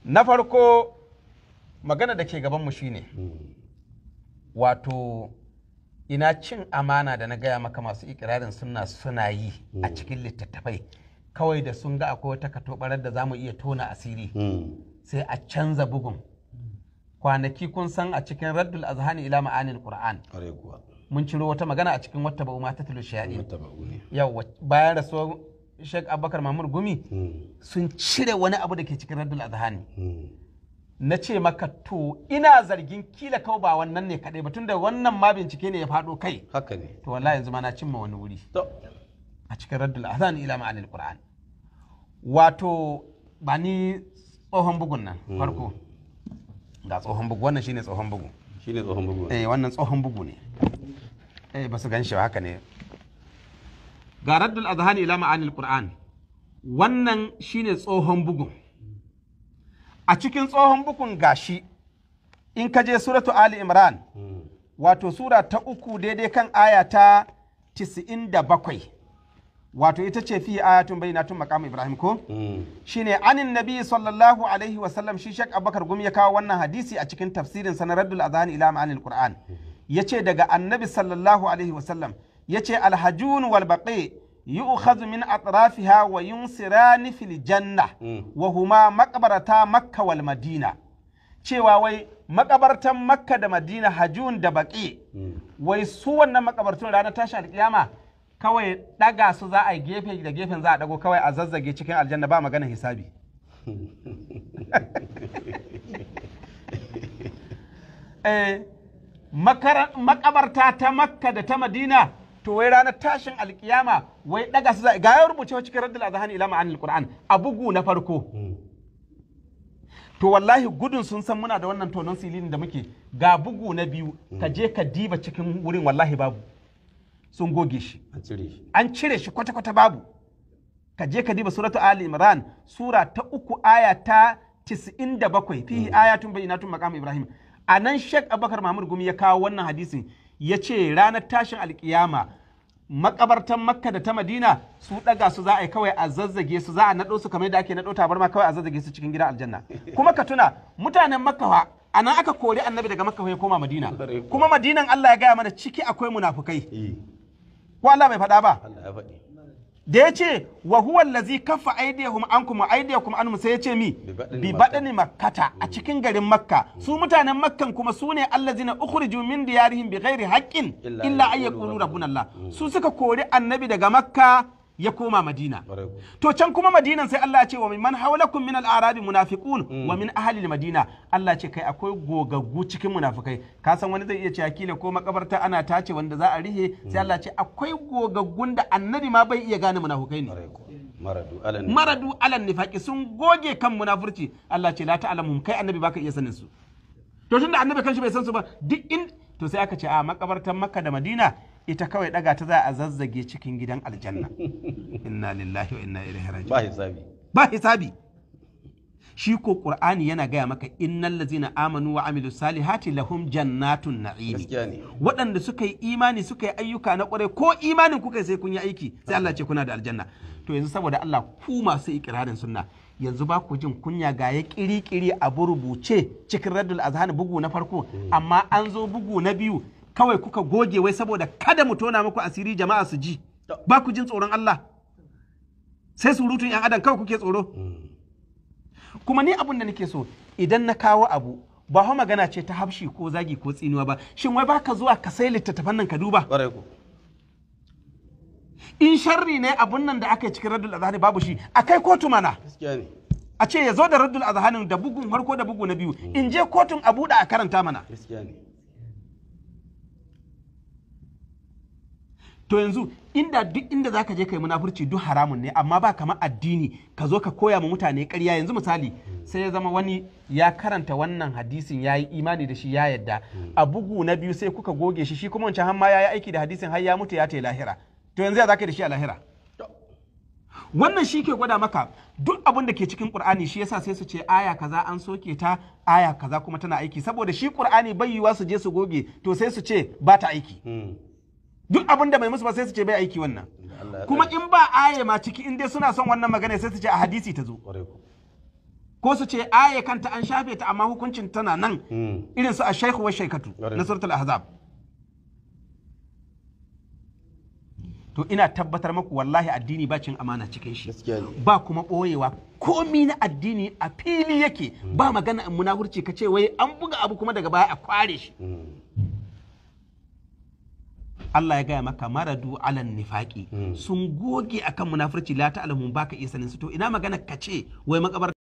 Na farko, magana da ke gabanmu shine, wato ina cin amana da na gaya maka masu ikirarin sunna suna yi a cikin littattafai, kawai da sun ga akwai wata katobarar da za mu iya tona asiri, sai a canza bugun. Kwanaki kun san a cikin Raddul Azhani ila Ma'anil Qur'an Ƙwarai kuwa. mun ciro wata magana a cikin Wata Ba'u Ma Tatlu Shayaɗin. Mattaba'u ne. Yau bayan rasuwar Sheikh Abubakar Mahmud Gumi, sun cire wani abu da ke cikin Raddul Azhani. Na ce maka to ina zargin kila kau ba wannan ne kaɗai ba, tunda wannan ma bincike ne ya faɗo kai. Haka ne. To wallahi yanzu ma na cimma wani wuri a cikin Raddul Azhani ila Ma'anil Qur'an. Wato ba ni tsohon bugun nan farko, ga tsohon bugu, wannan shine tsohon bugu. Shine tsohon bugu. Eh, wannan tsohon bugu ne. Eh, ba su gan shi ba, haka ne. Ga Raddul Azhani ila Ma'anil Qur'an, wannan shine tsohon bugun. A cikin tsohon bugun gashi, in ka je Suratu Ali Imran, wato sura ta 3, daidai kan aya ta 97, wato ita ce fi ayatun bayyinatun maqam Ibrahim ko, shine anin Nabi sallallahu alaihi wasallam. Shi Sheikh Abubakar Gumi ya kawo wannan hadisi a cikin tafsirin sa na Raddul Azhani ila Ma'anil Qur'an, yace daga Annabi sallallahu alaihi wasallam, yace alhajun wal baqi yu'khadhu min atrafiha wa yunsirani fil janna wa huma maqbarata Makka wal Madina. Cewa wai makabartan Makka da Madina, Hajun da Baqi, wai su wannan makabartun ranar tashin alkiyama kawai daga su za a yi, gefe da gefen za a dago kawai a zazzage cikin aljanna, ba magana hisabi. Makabarta ta Makka da ta Madina, to wai ranar tashin alkiyama wai daga su za ga ya rubuce cikin Raddul Azhani ila Ma'anil Qur'an a bugu na farko. To wallahi gudun sun san muna da wannan tonon sililin da muke, ga bugu na biyu, ka je ka diba cikin wurin, wallahi babu, sun goge shi. An cire shi. An cire shi kwata-kwata, babu. Ka je ka diba Suratu Ali Imran, sura ta 3, aya ta 97, fihi ayatun bayyinatun maqam Ibrahim. A nan Sheikh Abubakar Mahmud Gumi ya kawo wannan hadisin, ya ce ranar tashin alkiyama makabartan Makka da ta Madina su daga su za a yi kawai a zazzage su, za a naɗo su kamar yadda ake naɗo tabarma, kawai a zazzage su cikin gidan aljanna. Kuma ka tuna mutanen Makka fa, a nan aka kori Annabi daga Makka ya koma Madina. Kuma Madinan Allah ya gaya mana ciki akwai munafukai. Ko Allah bai faɗa ba? Allah ya faɗi. Da ya ce wa huwa allazi kaffa aydiyahum ankum wa aydiyakum anhum, sai ya ce mi? Bi badani Makkata, a cikin garin Makka. Su mutanen Makkan kuma su ne allazina ukhriju min diyarihim bi ghairi haqqin illa ay yaqulu rabbuna Allah. Su suka kori Annabi daga Makka ya koma Madina. To can kuma Madinan sai Allah ya ce wa mimman hawlakum min al-arabi munafiqun wa min ahli al-Madina. Allah ce kai akwai gogaggu cikin munafikai. Ka san wani zai iya cewa kila ko makabarta ana tace wanda za a rihe, sai Allah ce akwai gogaggun da Annabi ma bai iya gane munafikai ne. Maradu alan Maradu alan nifaqi, sun goge kan munafurci. Allah ce la ta'lamuhum, kai Annabi baka iya sanin su. To tunda Annabi kanshi bai san su ba, duk in to sai aka ce a makabartan Makka da Madina ita kawai daga ta za a zazzage cikin gidan aljanna. Inna lillahi wa inna ilaihi raji'un. Ba hisabi. Ba hisabi. Shi ko Qur'ani yana gaya maka innal ladzina amanu wa amilu salihati lahum jannatun na'im. Gaskiya ne. Waɗanda suka yi imani suka yi ayyuka na ƙwarai, ko imanin kuka yi sai kun yi aiki, sai Allah ce kuna da aljanna. To yanzu saboda Allah, ku masu ikirarin sunna, yanzu ba ku jin kunya? Ga ya kiri-kiri abu rubuce cikin Raddul Azhan bugu na farko, amma an zo bugu na biyu kawai kuka goge, wai saboda kada mu tona muku asiri jama'a su ji. Ba ku jin tsoron Allah, sai surutun yan adam kawai kuke tsoro. Kuma ni abun da nake so, idan na kawo abu, ba fa magana ce ta hafshi ko zagi ko tsinuwa ba. Shin wai baka zuwa ka sai littattafan nan ka duba? Ƙwarai ku. In sharri ne abun nan da aka yi cikin Raddul Azhani babu shi, a kai kotu mana. Gaskiya ne. A ce ya zo da Raddul Azhanin da bugun farko da bugu na biyu, in je kotun a buɗe a karanta mana. Gaskiya ne. To yanzu inda duk inda zaka je kai munafurci duk haramun ne, amma ba kamar addini, ka zo ka koya ma mutane ƙarya. Yanzu misali, sai ya zama wani ya karanta wannan hadisin, ya yi imani da shi, ya yadda, a bugu na biyu sai kuka goge shi. Shi kuma wancan har ma ya yi aiki da hadisin har ya mutu ya tai lahira. To yanzu ya zaka yi da shi a lahira? Wannan shi ke gwada maka duk abin da ke cikin Qur'ani, shi yasa sai su ce aya kaza an soke ta, aya kaza kuma tana aiki, saboda shi Qur'ani bai yiwa su je su goge, to sai su ce ba ta aiki. Duk abin da mai musu ba sai su ce bai aiki wannan. Allah ya Kuma tsare. in ba aya ma ciki, in dai suna son wannan magana, sai su ce a hadisi ta zo. Ƙwarai ku. Ko su ce aya kanta an shafe ta amma hukuncin tana nan, irin su a shaikhu wa shaikatu na suratul ahzab. To ina tabbatar maku wallahi addini ba cin amana cikin shi, Gaskiya ne. ba kuma ɓoyewa. Komi na addini a fili yake, ba magana in munafurci ka ce wai an buga abu kuma daga baya a kware shi. Allah ya gaya maka maradu alan nifaqi, sun goge akan munafurci, la ta'lamun, baka iya sanin su. To ina magana ka ce wai makabar